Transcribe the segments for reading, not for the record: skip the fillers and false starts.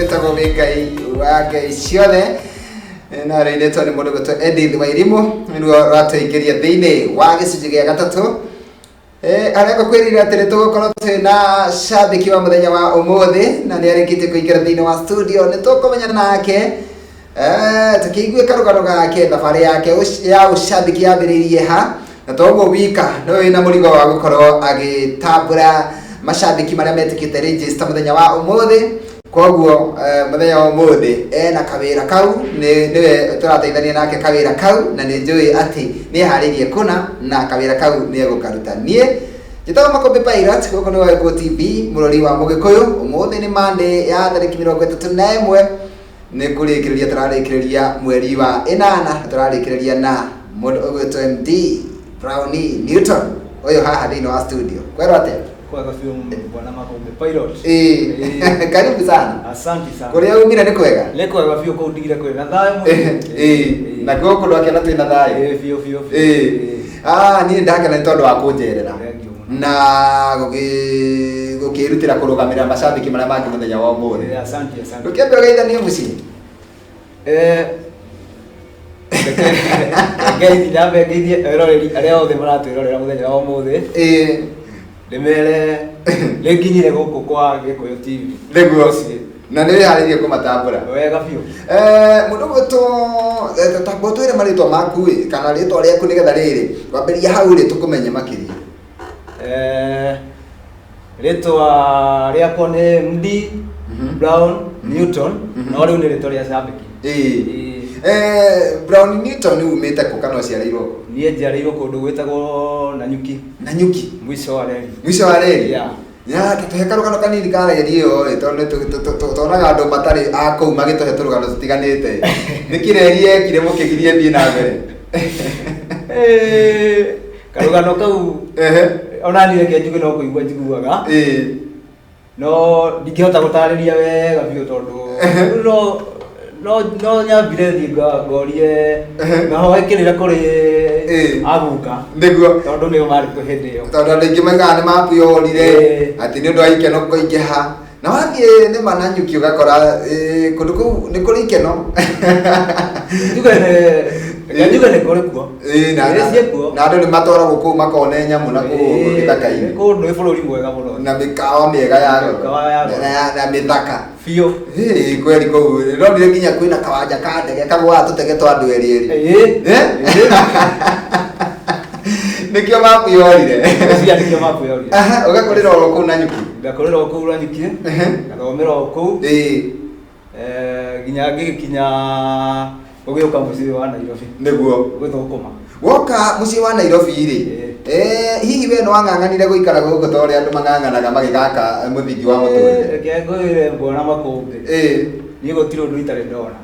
Rwĩtagwo Wĩ Ngai wa Ngai Ciothe, na rũinĩtwo nĩ mũndũ gwĩtwo Edith Wairimu, nĩruo rwatũingĩria thĩinĩ wa gĩcunjĩ gĩa gatatũ. Harĩa ngũkwĩrire atĩ nĩ tũgũkorwo twĩ na cambĩki wa mũthenya wa ũmũthĩ, na nĩ arĩkĩtie kũingĩra thĩinĩ wa studio, nĩ tũkũmenyana nake, tũkĩigue karũgano gake, thabarĩ yake ya ũcambĩki yambĩrĩirie ha, na toguo wika nĩwe wĩna mũrigo wa gũkorwo agĩtambũra macambĩki marĩa metĩkĩte register mũthenya wa ũmũthĩ. Koguo mũthenya wa ũmũthĩ ena kawĩra kau, nĩwe tũrateithania nake kawĩra kau, na nĩ njũĩ atĩ nĩ eharĩirie kũna na kawĩra kau nĩ egũkaruta. Niĩ njĩtagwo Makũmbĩ Pilot, gũkũ nĩ Gĩkũyũ TV, mũrori wa Mũgĩkũyũ. Ũmũthĩ nĩ Monday ya tarĩki 31, nĩ kũrĩkĩrĩria tũrarĩkĩrĩria mweri wa ĩnana, na tũrarĩkĩrĩria na mũndũ ũgwĩtwo MD Brownie Newton ũyũ haha thĩinĩ wa studio. Kwerwo atĩa? Kwega biũ, bwana Makũmbĩ Pilot. Ĩĩ, karibu sana. Asante sana. Kũrĩa umire nĩ kwega? Nĩ kwega biũ, kũu ndigire kwĩ na thayũ mũno. Ĩĩ, na gũkũ ndwakĩona twĩna thayũ. Ĩĩ, biũ biũ biũ. Ĩĩ. Ah, niĩ ndakena nĩ tondũ wa kũnjerera Thank you mũno. na gũkĩrutĩra kũrũgamĩrĩra macambĩki marĩa mangĩ mũthenya wa ũmũthĩ. Ĩĩ, asante asante. Ndũkĩambe ũgeithanie mũciĩ. Reke nyambe ngeithie eroreri arĩa othe maratwĩrorera mũthenya wa ũmũthĩ. Ndĩmere nĩnginyire gũkũ kwa Gĩkũyũ TV. Nĩguo. Mũciĩ. Na nĩ wĩharĩirie kũmatambũra? Wega biũ. Mũndũ gwĩtwo tamba ũtwĩre marĩtwa maku ĩ, kana rĩtwa rĩaku, nĩgetha rĩrĩ kwambĩrĩria hau rĩ tũkũmenye makĩria. Rĩtwa rĩakwa nĩ MD Brown Newton, no rĩu nĩ rĩtwa rĩa cambĩki. Ĩĩ. Brown Newton umĩte kũ kana ũciarĩirwo kũ? Niĩ njiarĩirwo kũndũ gwĩtagwo Nanyuki. Nanyuki? Mũico wa reri. Mũico wa reri? Yeah. Ya, tũhe karũgano kanini ka reri ĩyo ĩ, tondũ nĩ tuonaga andũ matarĩ a kũu magĩtũhe tũrũgano tũtiganĩte. Nĩ kĩ reri yekire mũkĩgirie thiĩ na mbere? Karũgano kau, ona niĩ reke njuge no kũigua njiguaga, no ndingĩhota gũtarĩria wega biũ tondũ no nyambire thiĩ ngorie ngahoe kĩrĩra kũrĩ aguka, tondũ nĩo marĩ kuo hĩndĩ ĩyo. Tondũ andũ aingĩ maigaga nĩ mapu yorire, atĩ nĩ ũndũ wa ikeno kũingĩha, na wathiĩ nĩ ma Nanyuki ũgakora kũndũ kũu nĩ kũrĩ ikeno. Njuge nĩ reke njuge nĩ kũrĩ kuo. Ĩĩ, Ĩĩ, ciĩkuo. Na andũ nĩ matwaragwo kũu makone nyamũ na kũu gĩthaka-inĩ. Kũu nĩ bũrũri mwega mũno. Na mĩkawa mĩega ya goro. Mĩkawa ya goro. Na mĩthaka. Biũ. Ĩĩ, kweri kũu ndonire nginya kwĩna kawanja ka ndege kagũaga tũtege twa andũ erĩ erĩ. Ĩĩ. Eh? Nĩkĩo mapu yorire. Ngwĩciria nĩkĩo mapu yorire. Aha, ũgakũrĩra oro kũu Nanyuki? Ngakũrĩra o kũu Nanyuki, ngathomera o kũu, nginya ngĩgĩkinya gũgĩũka mũciĩ wa Nairobi gũthũkũma. Woka mũciĩ wa Nairobi rĩ, hihi we nĩ wang'ang'anire gũikara gũkũ ta ũrĩa andũ mang'ang'anaga magĩgaka mũthingi wa mũtũrĩre? Reke ngwĩre, bwana Makũmbĩ, niĩ gũtirĩ ũndũ itarĩ ndona.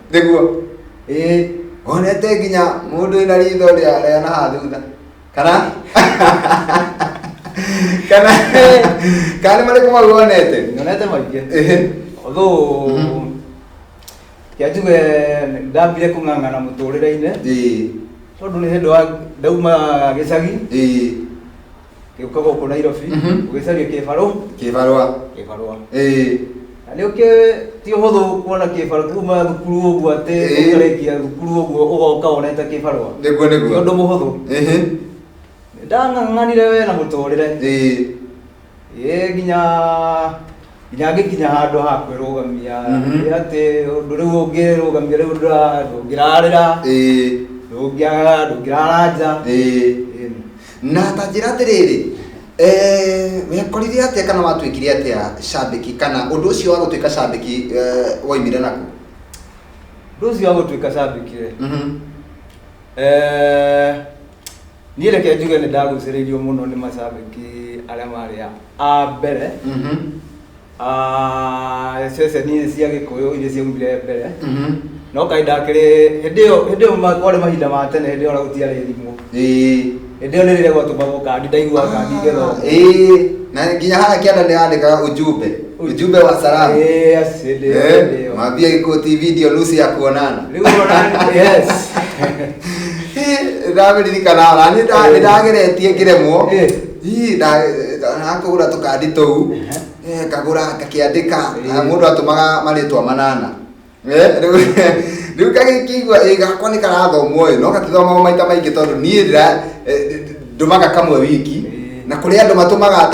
Ĩĩ. Wonete nginya mũndũ wĩna ritho rĩa na haha thutha, kana nĩ marĩkũ mau wonete? Nyonete maingĩ. Although kĩa njuge ndambire kũng'ang'ana mũtũrĩre-inĩ, tondũ nĩ hĩndĩ wa ndauma gĩcagi gĩũka gũkũ Nairobi gũgĩcaria kĩbarũ. Kĩbarũa. Kĩbarũa. Na nĩ ũkĩ ti ũhũthũ kuona kĩbarũa kuma thukuru ũguo atĩ ũkarĩkia thukuru ũguo ũgoka wonete kĩbarũa. Ti ũndũ mũhũthũ. Ndang'ang'anire we na mũtũrĩre. Ĩĩ, nginya ngĩkinya handũ ha kwĩrũgamia. Nĩ atĩ ũndũ rĩu ũngĩrũgamia rĩu ndũngĩrarĩra, ndũngĩrara nja. Ĩĩ. Na ta njĩra atĩrĩrĩ, wekorire atĩa kana watuĩkire atĩa cambĩki, kana ũndũ ũcio wa gũtuĩka cambĩki woimire naku? Ũndũ ũcio wa gũtuĩka cambĩki rĩ, niĩ reke njuge nĩ ndagucĩrĩirio mũno nĩ macambĩki arĩa marĩ a mbere, ceceni cia Gĩkũyũ iria ciaumire mbere. No kaĩ ndakĩrĩ hĩndĩ ĩyo kwarĩ mahinda ma tene, hĩndĩ ĩyo ona gũtiarĩ thimũ. Hĩndĩ ĩyo nĩ rĩrĩa gwatũmagwo kandi, ndaiguaga kandi ngĩthoma. Ĩĩ, na nginya harĩa kĩanda nĩ yandĩkaga ujumbe wa salamu. Yes, hĩndĩ ĩyo, hĩndĩ ĩyo. Mwambie Gĩkũyũ TV ndio nusu ya kuonana. Rĩu ona yes. Ndamĩririkana na niĩ nĩ ndageretie ngĩremwo. Ii, nakũgũra tũkandi tũu. Ngagũra ngakĩandĩka. Mũndũ atũmaga marĩtwa manana. Rĩu ngagĩkĩigua ĩ gakwa nĩ karathomwo ĩ, no gatithomagwo maita maingĩ tondũ niĩ ndũmaga kamwe wiki, na kũrĩ andũ matũmaga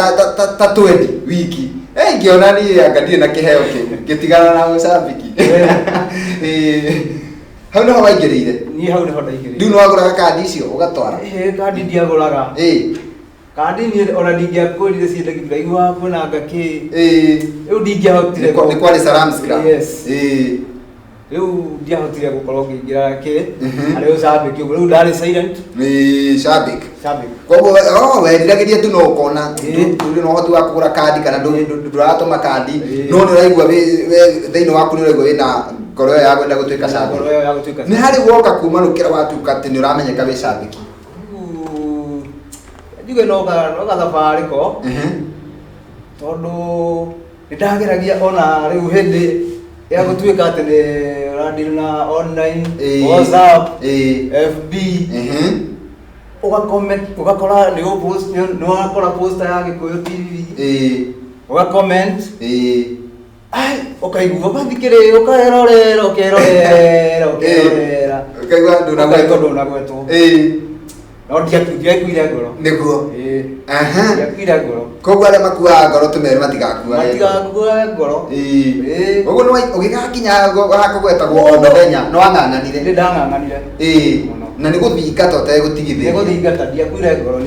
ta 20 wiki. Ngĩona niĩ anga ndirĩ na kĩheo kĩu, ngĩtigana na ũcambiki. Hau nĩho waingĩrĩire? Niĩ hau nĩho ndaingĩrĩire. Rĩu nĩ wagũraga kandi icio ũgatwara? Kandi ndiagũraga. Kandi niĩ ona ndingĩakwĩrire ciendagio, ndaiguaga kwĩna ngakĩ. Rĩu ndingĩahotire. Nĩ kwarĩ Salams Club. Yes. Rĩu ndiahotire gũkorwo ngĩingĩra kĩ harĩ ũcambĩki ũguo, rĩu ndarĩ silent. Shabik. Shabik. Koguo weriragĩria tu no ũkona ndũrĩ na ũhoti wa kũgũra kandi kana ndũratũma kandi, no nĩ ũraigua thĩinĩ waku nĩ ũraigua wĩna ngoro ĩyo ya kwenda gũtuĩka shabik. Ngoro ĩyo ya gũtuĩka. Nĩ harĩ woka kumanũkĩra watuĩka atĩ nĩ ũramenyeka wĩ shabiki? Rĩu njuge no gathabarĩ ko, tondũ nĩ ndageragia ona rĩu hĩndĩ ya gũtuĩka atĩ nĩ ũradeal na online, WhatsApp, FB, ũgacomment, ũgakora nĩ ũpost, nĩ wakora poster ya Gĩkũyũ TV, ũgacomment. Ai, ũkaigua ũgathikĩrĩria, ũkerorera, ũkerorera, ũkerorera. Ũkaigua ndũnagwetwo. Ũkaigua ndũnagwetwo. No ndiakuire ngoro. Nĩguo. Ĩĩ. Aha. Ndiakuire ngoro. Koguo arĩa makuaga ngoro tũmere matigakuage. Matigakue ngoro. Ĩĩ. Koguo nĩ ũgĩgakinya hakũgwetagwo o mũthenya nĩ wang'ang'anire? Nĩ ndang'ang'anire. Mũno. Na nĩ gũthingata ũtegũtigithĩria. Nĩ gũthingata, ndiakuire ngoro.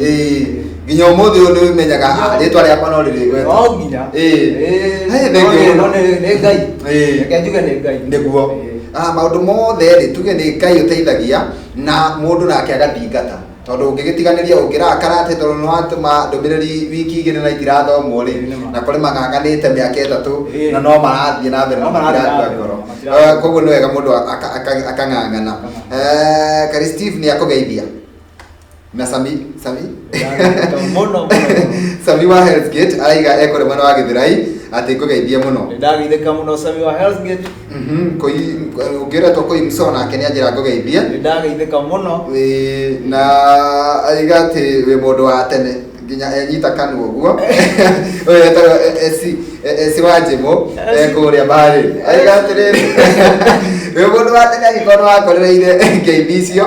Nginya ũmũthĩ ũyũ nĩ ũmenyaga, rĩtwa rĩakwa no rĩrĩgwetwo. No nginya. Hey, No thank you mũno. No nĩ Ngai. Reke njuge nĩ Ngai. Nĩguo. Maũndũ mothe rĩ, tuge nĩ Ngai ũteithagia na mũndũ nake agathingata, tondũ ũngĩgĩtiganĩria ũngĩrakara atĩ tondũ nĩ watũma ndũmĩrĩri wiki 2 na itirathomwo rĩ, Nĩ ma. na kũrĩ mang'ang'anĩte mĩaka 3 na no marathiĩ na mbere No na marathiĩ na matirakua mbere, ngoro. matirakua. Koguo nĩ wega mũndũ akang'ang'ana. Kari Steve nĩ akũgeithia na Sami, Sami Mũno mũno. Sami wa Hell's Gate araiga ekũrĩ mwena wa Gĩthũrai atĩ ngũgeithie mũno. Nĩ ndagĩithĩka mũno, Sami wa Hell's Gate. Koi ũngĩretwo koi mso nake nĩ anjĩra ngũgeithie. Nĩ ndagĩithĩka mũno. Na aiga atĩ wĩ mũndũ wa tene nginya enyita kanua ũguo. Ũyũ etagwo Esi wa Njimũ ekũrĩa Bahari. Aiga atĩrĩrĩ, wĩ mũndũ wa tene angĩkorwo nĩ wakorereire ngeithi icio.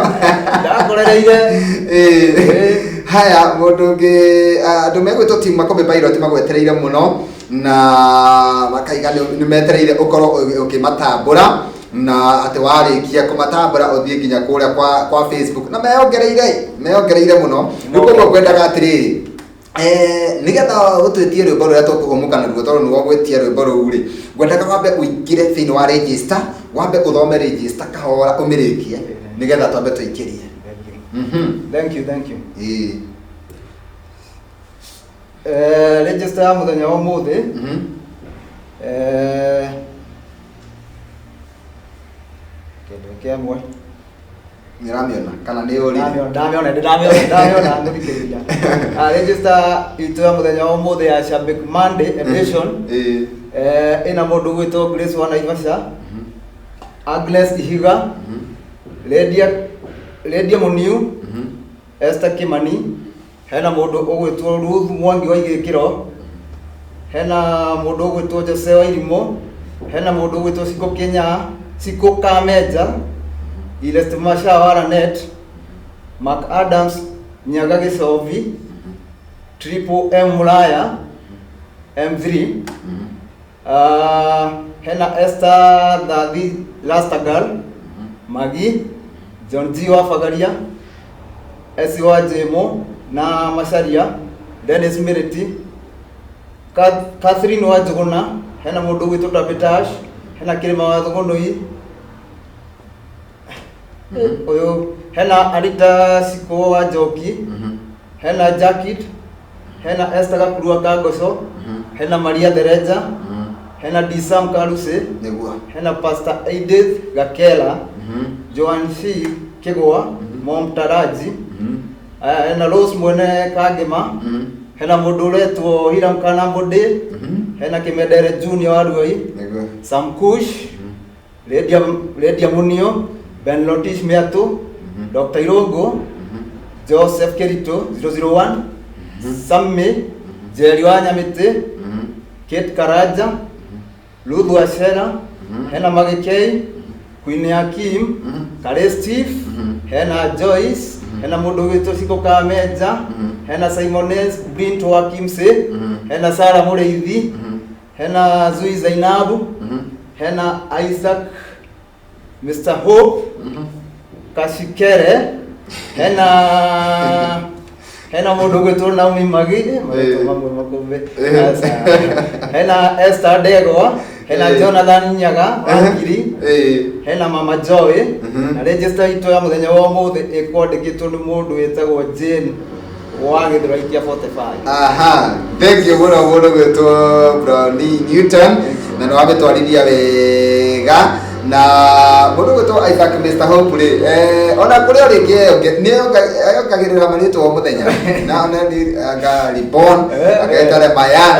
Ndakorereire. Haya, mũndũ ũngĩ, andũ megwĩtwo team Makũmbĩ Pilot magwetereire mũno na makaiga nĩ metereire ũkorwo ũkĩmatambũra, na atĩ warĩkia kũmatambũra ũthiĩ nginya kũrĩa kwa Facebook, na meyongereire mũno. Rĩu koguo ngwendaga atĩrĩrĩ, nĩgetha ũtwĩtie rwĩmbo rũrĩa tũkũhũmũka naruo, tondũ nĩguo gwĩtia rwĩmbo rũu rĩ, ngwendaga wambe ũingĩre thĩinĩ wa register, wambe ũthome register kahora ũmĩrĩkie, nĩgetha twambe tũikĩrie. Thank you. Thank you, thank you. Register ya mũthenya wa ũmũthĩ. Kĩndũ kĩmwe. Nĩũramĩona kana nĩ ũrire? Ndamĩona, ndamĩona, ndamĩona, ngũthikĩrĩria. Register itũ ya mũthenya wa ũmũthĩ ya Shabik Monday edition. Ĩna mũndũ ũgwĩtwo Grace wa Naivasha, Agnes Ihiga, Lydia Muniu, Esther Kimani, hena mũndũ ũgwĩtwo Ruth Mwangi wa Igĩkĩro, hena mũndũ ũgwĩtwo Jose wa Irimũ, hena mũndũ ũgwĩtwo Ciko Kenya, Ciko Kamenja, Ilest Masha wa Lanet, Mark Adams Nyaga Gĩcovi, Triple M Muraya, M3, hena Esther Thathi Rastagal, Magi, John G wa Bagaria, Esi wa Jemo na Macharia, Dennis Miriti, Catherine wa Njũgũna, hena mũndũ ũgwĩtwo Tabitash, hena Kĩrĩma wa Thũgũnũi, ũyũ hena Anita Siko wa Njoki, hena Jacket, hena Esther Gakurua Kangoco, hena Maria Thereja, hena D Sam Karuse, Nĩguo. hena Pastor Edith Gakela, Joan C Kigwa, Mom Taraji, hena Rose Mwene Kangema, hena mũndũ ũretwo Hiram Kanambũndĩ, hena Kĩmendere Junior wa Ruai, Nĩguo. Sam Kush, Lydia Munio, Ben Lotish Miatu, Dr. Irungu, Joseph Kirito 001, Sammy, Jerry wa Nyamĩtĩ, Kate Karanja, Ruth Wacera, hena Magikei, Queen Hakim, Kare Steve, hena Joyce, hena mũndũ wĩtwo Ciko Kamenja, hena Simones Brint wa Kimsey, hena Sara Mũrĩithi, hena Zui Zainabu, hena Isaac Mr. Hope, Kashikere, hena mũndũ ũgwĩtwo Naomi Magi, marĩtwa mamwe makũmbĩ. Aca. Hena Esther Ndegwa, hena Jonathan Nyaga wa Ngiri, hena Mama Joy, na register itũ ya mũthenya wa ũmũthĩ ĩkwandĩkĩtwo nĩ mũndũ wĩtagwo Jane wa Gĩthũrai kĩa 45. Aha, thank you mũno mũndũ gwĩtwo Brownie Newton, na nĩ wamĩtwarithia wega. Na mũndũ gwĩtwo Isaac Mr. Hope rĩ, ona kũrĩ o rĩngĩ nĩ eyongagĩrĩra marĩtwa o mũthenya, na ona nĩ anga Reborn, aketa Remayan,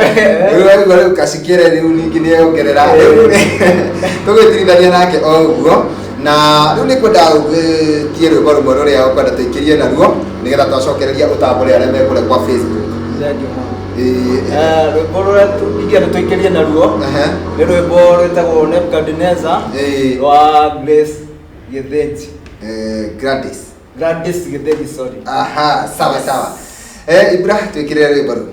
rĩu aigua rĩu Kacikĩre, rĩu ningĩ nĩ eyongerera, rĩu tũgĩtirithania nake o ũguo. Na rĩu nĩ kwenda ũgĩtie rwĩmbo rũmwe rũrĩa ũkwenda tũikĩrie naruo, nĩgetha twacokereria ũtambũre arĩa me kũrĩa kwa Facebook. Thank you mũno. Rwĩmbo rũrĩa ingĩenda tũikĩrie naruo nĩ rwĩmbo rwĩtagwo Nebuchadnezzar rwa Grace Gĩthĩnji. Gladys. Gladys Gĩthĩnji, sorry. Aha, sawa sawa. Ibra, twĩkĩrĩre rwĩmbo rũu.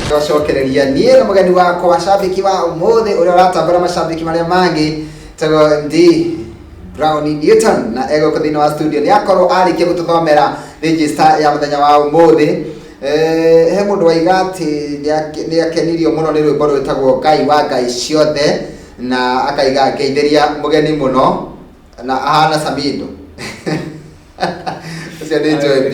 Twacokereria niĩ na mũgeni wakwa cambĩki wa ũmũthĩ ũrĩa ũratambũra macambĩki marĩa mangĩ, tagwo MD Brownie Newton, na egũkũ thĩinĩ wa studio nĩ akorwo arĩkia gũtũthomera register ya mũthenya wa ũmũthĩ. He mũndũ waiga atĩ nĩ akenirio mũno nĩ rwĩmbo rwĩtagwo Ngai wa Ngai ciothe, na akaiga ngeithĩria mũgeni mũno na ahana Samido. Ũcio nĩ Joy B.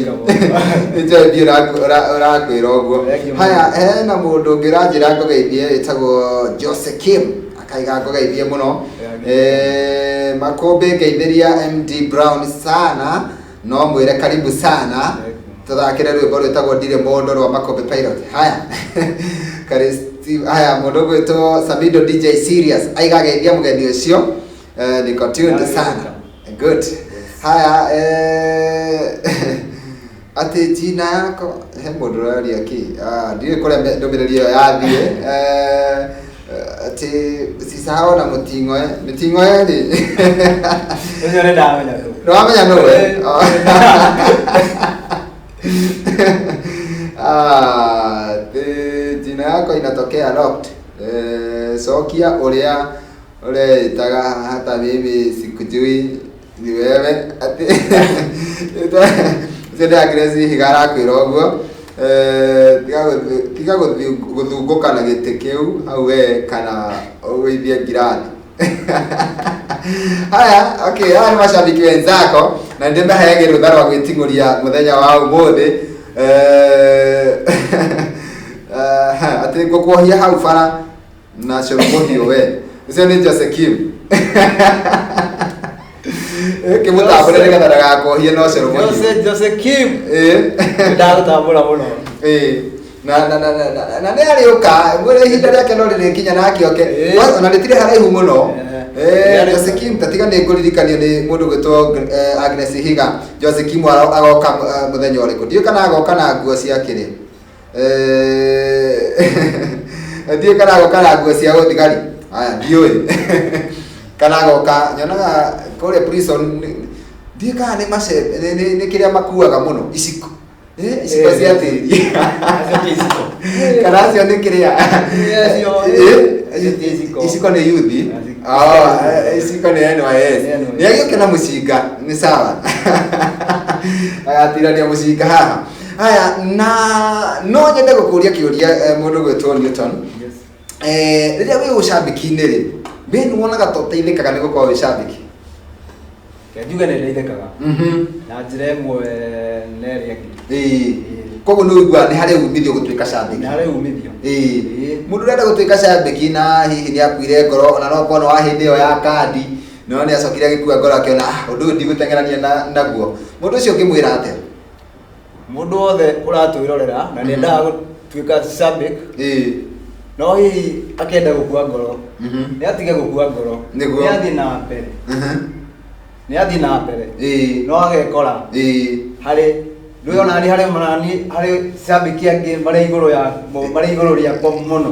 Nĩ Joy B ũrakwĩra ũguo. Haya, hena mũndũ ũngĩ ũranjĩra ngũgeithie wĩtagwo Jose Kim, akaiga ngũgeithie mũno. Makũmbĩ ngeithĩria MD Brown sana, no mwĩre karibu sana, tũthakĩre rwĩmbo rwĩtagwo Ndirĩ Mũndũ rwa Makũmbĩ Pilot. Haya, Karisti, haya mũndũ ũgwĩtwo Samido DJ Serious aiga geithia mũgeni ũcio. Niko tuned sana. Good. Haya, atĩ jina yako, he mũndũ ũraria kĩ? Ndiũĩ kũrĩa ndũmĩrĩri ĩyo yathiĩ. Atĩ sisahau na mũting'oe. Mĩting'oe rĩ? Ũcio nĩ ndamenya nũ. Nĩ wamenya nũ we? Jina yako inatokea locked. Cokia ũrĩa ũreĩtaga hata mimi sikujui ni wewe. Atĩ ũcio nĩ Agnes Ihiga arakwĩra ũguo. Tiga gũthungũka na gĩtĩ kĩu hau we, kana ũgũithie ngirathi. Haya, okay, haya nĩ macambĩki wenzako na nĩndĩmaheage rũtha rwa gwĩting'ũria mũthenya wa ũmũthĩ. Atĩ ngũkuohia hau bara na cũrũ mũhiũ we. Ũcio nĩ Jose Kim. Kĩmũtambũre nĩgetha ndagakuohie no cũrũ mũhiũ. Jose Kim. Ndagũtambũra mũno. Na na na na na na nĩ arĩũka, mwĩre ihinda rĩake no rĩrĩkinya nake oke. Ona rĩtirĩ haraihu mũno. Jose Kim, tatiga nĩ ngũririkanio nĩ mũndũ gwĩtwo Agnes Ihiga. Jose Kim agoka mũthenya ũrĩkũ? Ndiũĩ kana agoka na nguo cia kĩrĩ. Ndiũĩ kana agoka na nguo cia ũthigari. Aya, ndiũĩ. Kana agoka, nyonaga kũrĩa prison, ndiũĩ kana nĩ macembe, nĩ kĩrĩa makuaga mũno, iciko. Iciko cia tĩri. Kana acio nĩ kĩrĩa? Iciko nĩ yuthi. Iciko nĩ NYS. Nĩ agĩũke na mũcinga, nĩ sawa. Agatirania mũcinga haha. Haya, na no nyende gũkũria kĩũria, mũndũ gwĩtwo Newton. Rĩrĩa wĩ ũcambĩki-inĩ rĩ, we nĩ wonaga ta ũteithĩkaga nĩ gũkorwo wĩ cambĩki? Reke njuge nĩ ndeithĩkaga na njĩra ĩmwe na ĩrĩa ĩngĩ. Koguo nĩ ũiguaga nĩ harĩ umithio gũtuĩka cambĩki? Nĩ harĩ umithio. Mũndũ ũrenda gũtuĩka cambĩki na hihi nĩ akuire ngoro, ona no ũkorwo nĩ wa hĩndĩ ĩyo ya kandi, no nĩ acokire agĩkua ngoro akĩona, ũndũ ũyũ ndigũteng'erania naguo. Mũndũ ũcio ũngĩmwĩra atĩa? Mũndũ wothe ũratwĩrorera na nĩ endaga gũtuĩka cambĩki, no hihi akenda gũkua ngoro, nĩ atige gũkua ngoro. Nĩguo. Nĩ athiĩ na mbere. Nĩ athiĩ na mbere. No agekora Harĩ ndũĩ ona niĩ harĩ ona niĩ harĩ cambĩki angĩ marĩ igũrũ ya marĩ igũrũ rĩakwa mũno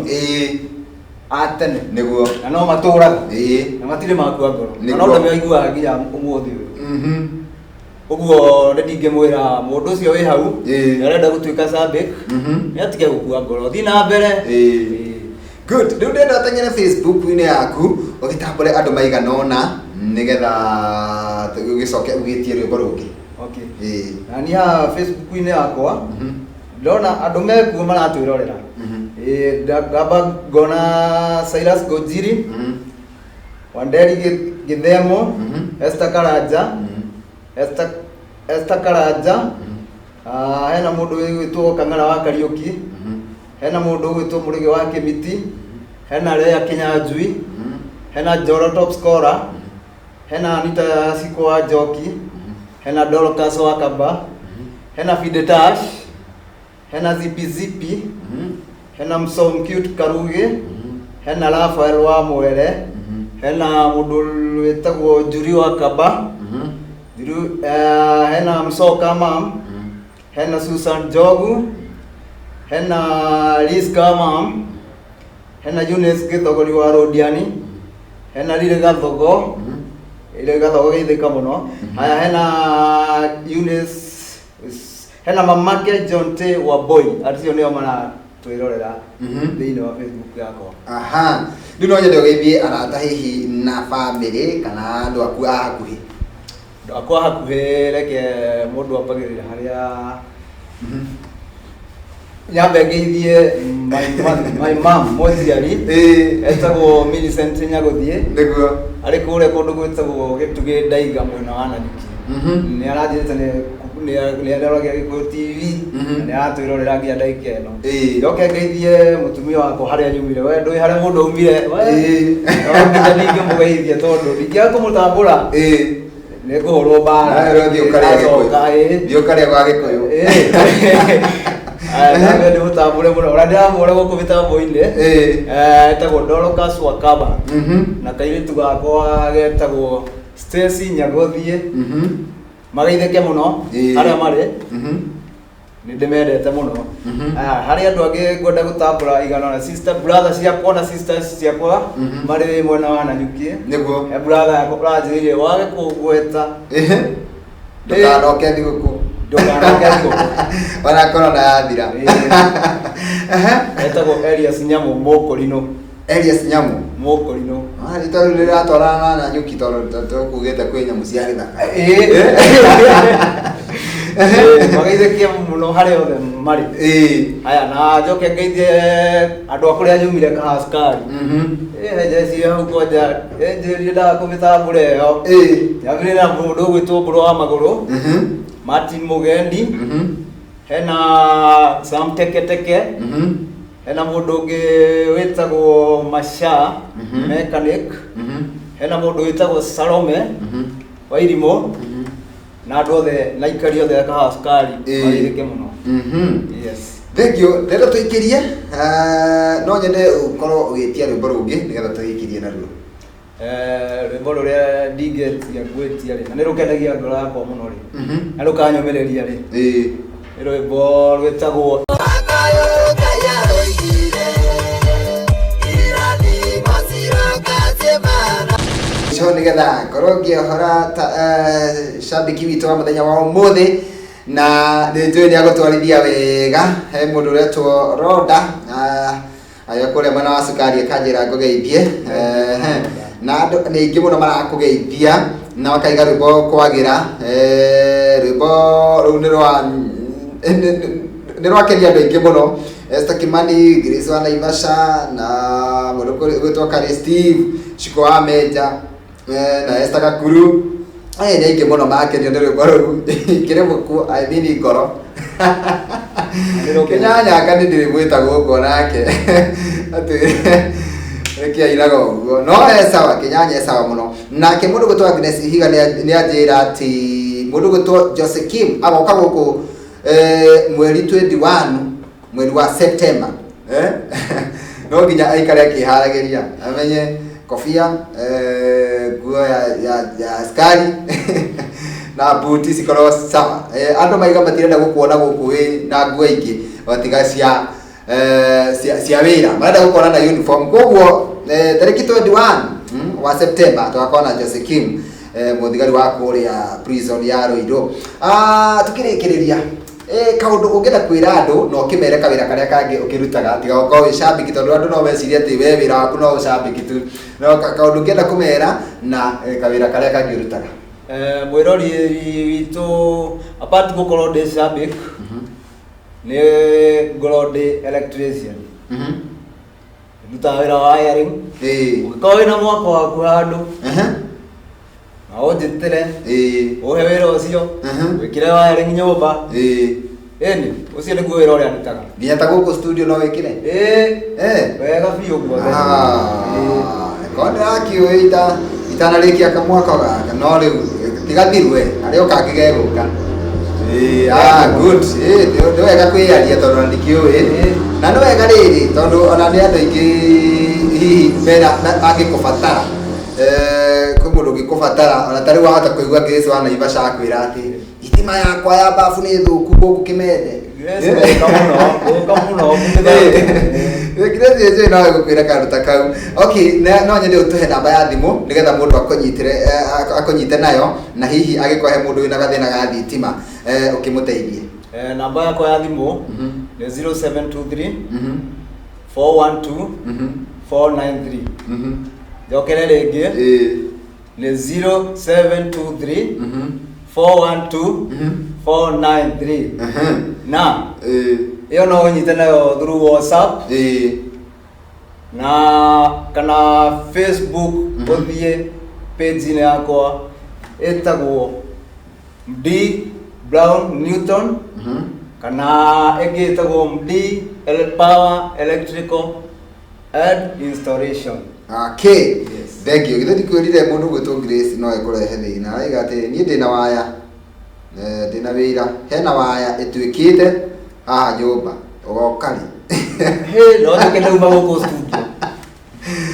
a tene. Na no matũraga. Na matirĩ makua ngoro. Na no ndĩmaiguaga nginya ũmũthĩ ũyũ. Ũguo nĩ ndingĩmwĩra mũndũ ũcio wĩ hau nĩ arenda gũtuĩka cambĩk nĩ atige gũkua ngoro, thiĩ na mbere. Good. Rĩu ndĩrenda ũteng'ere Facebook-inĩ yaku ũgĩtambũre andũ maigana ũna nĩgetha ũgĩcoke ũgĩtie rwĩmbo rũngĩ. Okay. Na niĩ haha Facebook-inĩ yakwa ndĩrona andũ mekuo maratwĩrorera. Ngamba ngona Silas Gojiri, Wanderi Gĩthemo, Esther Karanja, Esther Karanja, hena mũndũ wĩgwĩtwo Kang'ara wa Kariũki, hena mũndũ ũgwĩtwo Mũrĩgĩ wa Kĩmiti, hena Lea Kĩnyanjui, hena Njoro top scorer, hena Anita Cikũ wa Njoki, hena Dorcas wa Kaba, hena Fidetash, hena Zipi Zipi, hena Msom Cute Karugi, hena Rafael wa Mwere, hena mũndũ wĩtagwo Njuri wa Kaba, Njuri, hena Msoka Mam, hena Susan Njogu, hena Liz Kamam, hena Eunice Gĩthogori wa Rũndiani, hena Lile Gathogo, Lile Gathogo geithĩka mũno. Haya, hena Eunice, hena mamake John T wa Boy, acio nĩo maratwĩrorera thĩinĩ wa Facebook yakwa. Aha. Rĩu no nyende ũgeithie arata hihi na bamĩrĩ kana andũ aku a hakuhĩ. Andũ akwa hakuhĩ, reke mũndũ ambagĩrĩra harĩa nyambe ngeithie my mom mũnjiari etagwo Millicent Nyagũthiĩ. Arĩ kũrĩa kũndũ gwĩtagwo Gĩtugĩ Ndaiga mwena wa Nanyuki. Nĩ aranjĩrĩte nĩ aroragia Gĩkũyũ TV na nĩ aratwĩrorera nginya ndagĩka ĩno. Njoke ngeithie mũtumia wakwa harĩa nyumire, we ndũĩ harĩa mũndũ aumire we. No nginya ndingĩmũgeithia tondũ ndingĩaga kũmũtambũra nĩ ngũhũrwo mbara. Nawe rĩu thiĩ ũkarĩe Gĩkũyũ. Acoka, ĩĩ. Thiĩ ũkarĩe gwa Gĩkũyũ. Aya, nawe ndĩmũtambũre mũno ona ndĩramwona gũkũ mĩtambo-inĩ. Etagwo Dorcas Wakaba na kairĩtu gakwa getagwo Stacy Nyagũthiĩ. Mageithĩke mũno harĩa marĩ. Nĩ ndĩmendete mũno. Aya, harĩ andũ angĩ ngwenda gũtambũra igana na sister brother ciakwa na sisters ciakwa marĩ mwena wa Nanyuki. He brother yakwa ũranjĩrĩire wage kũngweta. Ndũkanoke thigũkũ. Ndũkanoke thigũkũ. Ona korona yathira. Etagwo Elias Nyamu Mũkũrinũ. Elias Nyamu. Mũkũrinũ. Ah, rĩtwa rĩu rĩratwarana na nyuki tondũ tũkugĩte kwĩ nyamũ cia gĩthaka. Mageithĩkie mũno harĩa othe marĩ. Haya, na njoke ngeithie andũ a kũrĩa nyumire Kahacukari. He njeci hau kwanja njĩrire ndaga kũmĩtambũra ĩyo. Nyambĩrĩrie na mũndũ ũgwĩtwo Mbũrũ wa Magũrũ, Martin Mũgendi, hena Sam Teketeke, hena mũndũ ũngĩ wĩtagwo Masha Mechanic, hena mũndũ wĩtagwo Salome Wairimũ, na andũ othe na aikari othe a Kahacukari mageithĩke mũno. Yes. Thank you. Ndĩrenda tũikĩrie, no nyende ũkorwo ũgĩtia rwĩmbo rũngĩ nĩgetha tũikĩrie naruo. Rwĩmbo rũrĩa ndingĩtia ngwĩtia rĩ, na nĩ rũkenagia ngoro yakwa mũno rĩ, na rũkanyũmĩrĩria rĩ, nĩ rwĩmbo rwĩtagwo Ico nĩgetha ngorwo ngĩohora cambĩki witũ wa mũthenya wa ũmũthĩ, na nĩ njũĩ nĩ agũtwarithia wega. He mũndũ ũretwo Roda arĩa kũrĩa mwena wa cukari akanjĩra ngũgeithie. Na andũ nĩ aingĩ mũno marakũgeithia na makaiga rwĩmbo kwagĩra. Rwĩmbo rũu nĩ rwakenia andũ aingĩ mũno. Esther Kimani, Grace wa Naivasha na mũndũ ũgwĩtwo Kari Steve, Shiko wa Menja, na Esther Gakuru. Aya nĩ aingĩ mũno makenio nĩ rwĩmbo rũu. Ikĩrĩ mũkuo, I mean ngoro. Kĩnyanyanga nĩ ndĩrĩmwĩta gũkũ nake. Atĩ nĩkĩ ainaga ũguo. No e sawa, Kĩnyanya e sawa mũno. Nake mũndũ ũgwĩtwo Agnes Ihiga nĩ anjĩra atĩ mũndũ ũgwĩtwo Jose Kim agoka gũkũ mweri 21 mweri wa September. No nginya aikare akĩharagĩria amenye kobia, nguo ya askari. Na buti cikorwo sawa. Andũ maiga matirenda gũkuona gũkũ wĩ na nguo ingĩ tiga cia cia wĩra, marenda gũkuona na uniform. Koguo tarĩki 21 wa September tũgakorwo na Jose Kim, mũthigari wa kũrĩa prison ya Ruiru. Tukĩrĩkĩrĩria, kaũndũ ũngĩenda kwĩra andũ na ũkĩmere kawĩra karĩa kangĩ ũkĩrutaga, tiga gũkorwo wĩ cambĩki, tondũ andũ no mecirie atĩ we wĩra waku no ũcambĩki tu, no kaũndũ ũngĩenda kũmera na kawĩra karĩa kangĩ ũrutaga. Mwĩrori witũ, apart gũkorwo ndĩ shabik, nĩ ngorwo ndĩ electrician, ndutaga wĩra wa wiring. Ũngĩkorwo wĩna mwako waku handũ na ũnjĩtĩre, ũhe wĩra ũcio, wĩkĩre wiring nyũmba. Ĩni, ũcio nĩguo wĩra ũrĩa ndutaga. Nginya ta gũkũ studio no wĩkĩre? Ĩĩ. Wega biũ guothe. Korwo ndĩrakĩũĩ itanarĩkia kamwaka gaka, no rĩu tigathirwe harĩa o kangĩ gegũka. Good. Nĩ wega kwĩyaria tondũ ona ndikĩũĩ. Na nĩ wega rĩrĩ, tondũ ona nĩ andũ aingĩ hihi mena mangĩkũbatara. Kwĩ mũndũ ũngĩkũbatara, ona ta rĩu wahota kũigua Grace wa Naivasha akwĩra atĩ thitima yakwa ya babu nĩ thũku gũkũ Kĩmende. Grace gũka mũno, gũka mũno. Grace ĩĩ no gũkwĩra kaũndũ ta kau. Okay, no nyende ũtũhe namba ya thimũ nĩgetha mũndũ akũnyitĩre, akũnyite nayo, na hihi angĩkorwo he mũndũ wĩna gathĩna ga thitima, ũkĩmũteithie. Namba yakwa ya thimũ nĩ 0723 412 493. Njokere rĩngĩ, nĩ 0723 412 493. Na ĩyo no ũnyite nayo through WhatsApp na kana Facebook. Ũthiĩ page-inĩ yakwa ĩtagwo D Brown Newton, kana ĩngĩ ĩtagwo D L Power Electrical and Installation. Okay. Yes. Thank you. Githĩ ndikwĩrire mũndũ gwĩtwo Grace no ekũrehe thĩna? Araiga atĩ niĩ ndĩna waya, ndĩna wĩra, hena waya ĩtuĩkĩte haha nyũmba, ũgoka rĩ? Hey, no njũke ndauma gũkũ studio,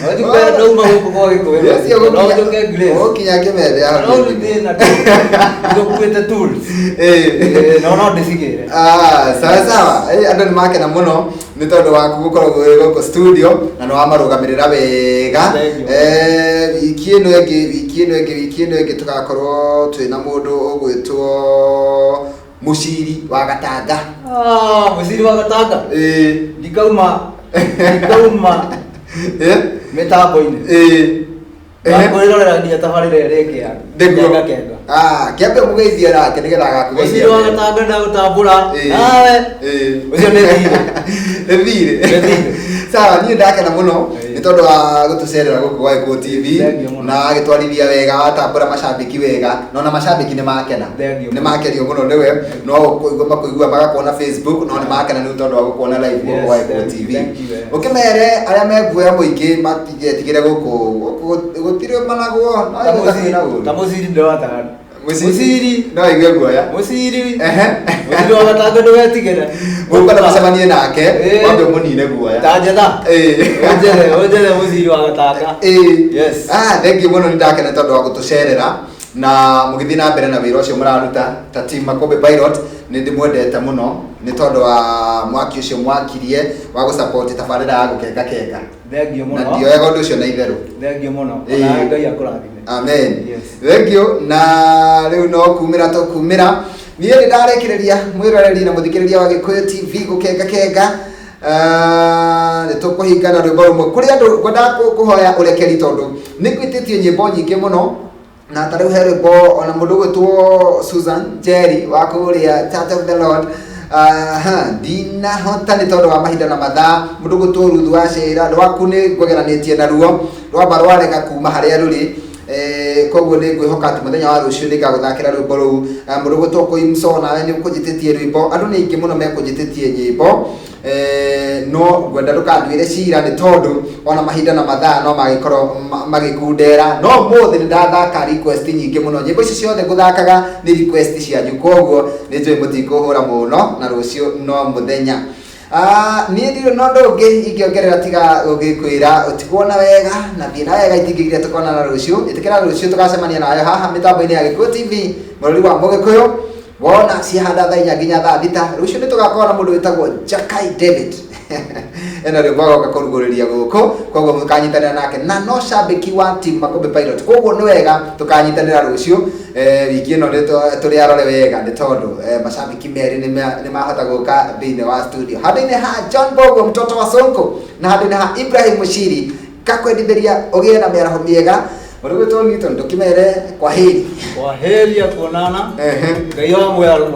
no njũke ndauma gũkũ kwa Gĩkũyũ, no njũke, Grace. Ũgũkinya Kĩmende. No rĩu thĩna ndũkuĩte tools. No ndĩcigĩre. Ah, sawa sawa. Andũ nĩ makena mũno nĩ tondũ waku gũkorwo wĩ gũkũ studio na nĩ wamarũgamĩrĩra wega. Thank you. Wiki ĩno ĩngĩ, wiki ĩno ĩngĩ, wiki ĩno ĩngĩ tũgakorwo twĩna mũndũ ũgwĩtwo Mũciri wa Gatanga. Ah, Mũciri wa Gatanga. Ndikauma mĩtambo-inĩ. Ngakwĩrorera nginya tabarĩra ĩrĩa ĩngĩ ya Nĩguo. Kenga Kenga. Ah, kĩambe mũgeithie nake nĩgetha agakũgeithia. Mũciri wa Gatanga, ndagũtambũra nawe. Ũcio nĩ thirĩ. Nĩ thirĩ. Nĩ thirĩ. Sawa, niĩ ndakena mũno nĩ tondũ wa gũtũcerera gũkũ gwa Gĩkũyũ TV. Thank you mũno. Na agĩtwarithia wega, watambũra macambĩki wega, na ona macambĩki nĩ makena. Thank you. Nĩ makenio mũno nĩwe, no kũigua makũigua magakuona Facebook, no nĩ makena nĩ tondũ wa gũkuona live gũkũ gwa Gĩkũyũ TV. Thank you, eh. Ũkĩmere arĩa meguoya mũingĩ matigetigĩre gũkũ, gũkũ gũtirĩ managwo no Ta ĩgũta kwĩna ũru. Ta Mũciri ndĩrataga. Mũciri no aigue guoya. Mũciri. Ehe. Mũciri wa Gatanga, ndũgetigĩre. Mũkwenda mũcemanie nake, wambe ũmũnine guoya. Ta njetha. Ũnjethe Mũciri wa Gatanga. Yes. Ah, thank you mũno, nĩ ndakena tondũ wa gũtũcerera na mũgĩthiĩ na mbere na wĩra ũcio mũraruta ta team Makombe Pilot. Nĩ ndĩmwendete mũno nĩ tondũ wa mwaki ũcio mwakirie wa gũsupport tabarĩra ya Gũkenga Kenga. Thank you Na mũno. ndioyaga ũndũ ũcio na itherũ. Thank you mũno. Ona Ngai akũrathime. Amen. Yes. Thank you. Na rĩu no kumĩra tũkumĩra, niĩ nĩ ndarĩkĩrĩria. Mwĩroreri na mũthikĩrĩria wa Gĩkũyũ TV, Gũkenga Kenga, nĩ tũkũhinga na rwĩmbo rũmwe kũrĩ andũ ngwendaga kũhoya ũrekeri tondũ nĩ ngwĩtĩtie nyĩmbo nyingĩ mũno, na ta rĩu he rwĩmbo ona mũndũ ũgwĩtwo Susan Jerry wa kũrĩa Church of the Lord. Aha, ndinahota nĩ tondũ wa mahinda na mathaa. Mũndũ ũgwĩtwo Ruth wa Cĩra, rwaku nĩ ngũgeranĩtie naruo, rwamba rwarega kuma harĩa rũrĩ. Koguo nĩ ngwĩhoka atĩ mũthenya wa rũciũ nĩ ngagũthakĩra rwĩmbo rũu. Mũndũ ũgwĩtwo Koimso, nawe nĩ ũkũnjĩtĩtie rwĩmbo. Andũ nĩ aingĩ mũno mekũnjĩtĩtie nyĩmbo. No ngwenda ndũkanduĩre cira nĩ tondũ ona mahinda na mathaa no magĩkorwo magĩkundera, no ũmũthĩ nĩ ndathaka request nyingĩ mũno. Nyĩmbo icio ciothe ngũthakaga nĩ request cianyu, koguo nĩ njũĩ mũtikũhũra mũno, na rũciũ no mũthenya. Ah, niĩ ndirĩ na ũndũ ũngĩ ingĩongerera tiga gũgĩkwĩra ũtigwo na wega na thiĩ na wega itingĩgiria tũkonana rũciũ. Ĩtĩkĩra rũciũ tũgacemania nawe haha mĩtambo-inĩ ya Gĩkũyũ TV, bũrũri wa Mũgĩkũyũ. Wona ciahanda thaa 4 nginya thaa 6. Rũciũ nĩ tũgakorwo na mũndũ wĩtagwo Jakai David, ena rwĩmbo agoka kũrugũrĩria gũkũ, koguo mũkanyitanĩra nake na no cambĩki wa team Makũmbĩ Pilot, koguo nĩ wega tũkanyitanĩra rũciũ. Wiki ĩno nĩ tũrĩ arore wega nĩ tondũ macambĩki merĩ nĩ mahota gũka thĩinĩ wa studio, handũ-inĩ ha John Bogo mtoto wa Sonko na handũ-inĩ ha Ibrahim Mushiri. Ngakwendithĩria ũgĩe na mĩaraho mĩega. Ũrĩ gwĩtwo Newton, ndũkĩmere kwa heri. Kwa heri ya kuonana. Ehe. Ngai wa muoyo.